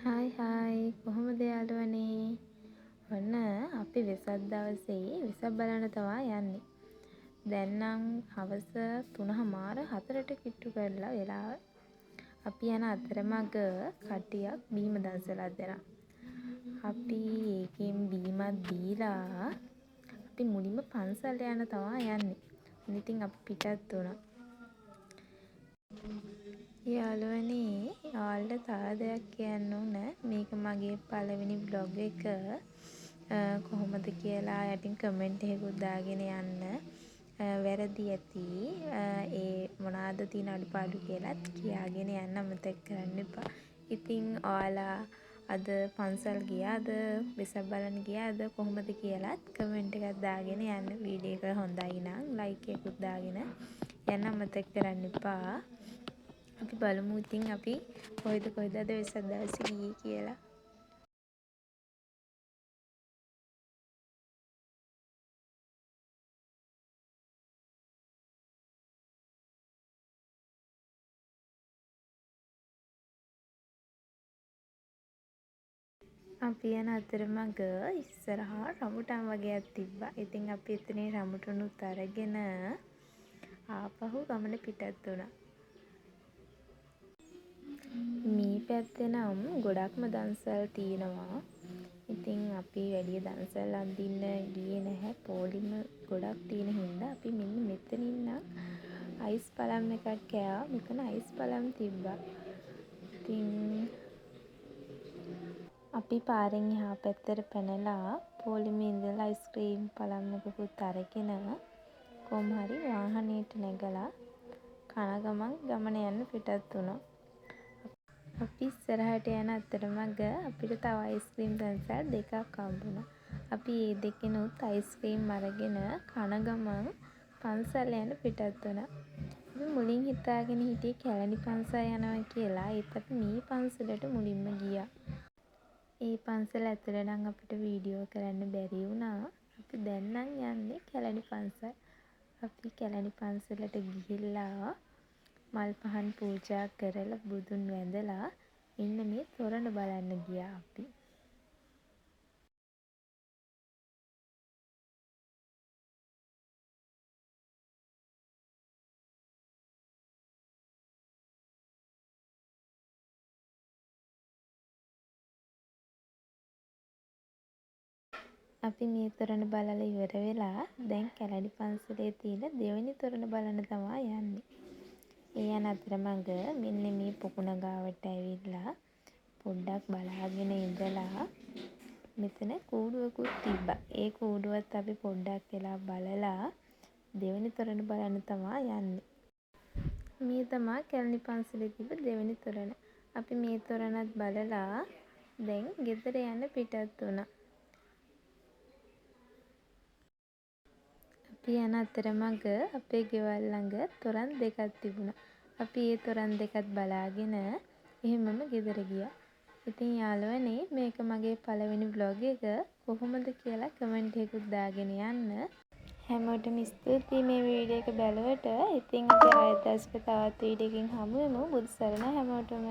Hi hi, කොහොමද යාළුවනේ? ඔන්න අපි වෙසක් දවසේ වෙසක් බලන්න තමා යන්නේ. දැන් නම් හවස 3:30 4ට කිට්ටු කරලා වෙලාව. අපි යන අතරමඟ කට්ටියක් බීම දන්සලක් දෙනවා. අපි ඒකෙන් බීමත් බීලා අපි මුලින්ම පන්සල් යන්න තමා යන්නේ. ඉතින් අපි පිටත් වුණා. යාළුවනේ, ඔයාලට තව දෙයක් කියන්න ඕන. මේක මගේ පළවෙනි ව්ලොග් එක. කොහොමද කියලා යටින් කමෙන්ට් එකකුත් දාගෙන යන්න. වැරදි ඇති. ඒ මොනවාද තියෙන අඩුපාඩු කියලත් කියාගෙන යන්න අමතක කරන්න එපා. ඉතින් ඔයාලා අද පන්සල් ගියාද, වෙසක් බලන්න ගියාද, කොහොමද කියලත් කමෙන්ට් එකක් දාගෙන යන්න. වීඩියෝ එක හොඳයි නම් ලයික් එකකුත් දාගෙන යන්න අමතක කරන්න එපා. අපි බලමු ඉතින් අපි කොහෙද කොහෙද අද වෙසක් දවසේ ගියේ කියලා. අපි යන අතරමඟ ඉස්සරහා රඹුටන් වගයක් තිබ්බා. ඉතින් අපි එතනින් රඹුටනුත් අරගෙන ආපහු ගමන පිටත් වුණා. මේ පැත්තේ නම් ගොඩක්ම දන්සල් තියෙනවා. ඉතින් අපි වැඩිය දන්සල් අඳින්න ගියේ නැහැ. පොලිම ගොඩක් තියෙන හින්දා අපි මෙන්න මෙතනින් නම් අයිස් පලම් එකක් කෑවා. මෙතන අයිස් පලම් තිබ්බා. ඉතින් අපි පාරෙන් එහා පැත්තට පැනලා පොලිමේ ඉඳලා අයිස්ක්‍රීම් පලම් එකකුත් අරගෙන කොහොම හරි වාහනේට නැගලා කන ගමන් ගමන යන්න පිටත් වුණා. අපි ඉස්සරහට යන අතරමඟ අපිට තව අයිස්ක්‍රීම් දන්සල් දෙකක් හම්බුණා. අපි ඒ දෙකෙනුත් අයිස්ක්‍රීම් අරගෙන කන ගමන් පන්සල් යන්න පිටත් වුණා. අපි මුලින් හිතාගෙන හිටියේ කැලණි පන්සල් යනවා කියලා. ඒත් අපි මේ පන්සලට මුලින්ම ගියා. ඒ පන්සල ඇතුළේ නම් අපිට වීඩියෝ කරන්න බැරි වුණා. අපි දැන් නම් යන්නේ කැලණි පන්සල්. අපි කැලණි පන්සලට ගිහිල්ලා මල් පහන් පූජා කරලා බුදුන් වැඳලා මෙන්න මේ තොරණ බලන්න ගියා අපි. අපි මේ තොරණ බලලා ඉවර වෙලා දැන් කැලණි පන්සලේ තියෙන දෙවෙනි තොරණ බලන්න තමා යන්නේ. ඒ යන අතරමඟ මෙන්න මේ පොකුණ ගාවට ඇවිල්ලා පොඩ්ඩක් බලාගෙන ඉඳලා මෙතන කූඩුවකුත් තිබ්බා. ඒ කූඩුවත් අපි පොඩ්ඩක් වෙලා බලලා දෙවෙනි තොරණ බලන්න තමා යන්නේ. මේ තමා කැලණි පන්සලේ තිබ්බ දෙවෙනි තොරණ. අපි මේ තොරණත් බලලා දැන් ගෙදර යන්න පිටත් වුණා. අපි යන අතරමඟ අපේ ගෙවල් ළඟ තොරන් දෙකක් තිබුණා. අපි ඒ තොරන් දෙකත් බලාගෙන එහෙමම ගෙදර ගියා. ඉතින් යාළුවනේ, මේක මගේ පළවෙනි ව්ලොග් එක. කොහොමද කියලා කමෙන්ට් එකකුත් දාගෙන යන්න. හැමෝටම ස්තුතියි මේ වීඩියෝ එක බැලුවට. ඉතින් අපි ආයෙත් දවසක තවත් වීඩියෝ එකකින් හමු වෙමු. බුදු සරණයි හැමෝටම.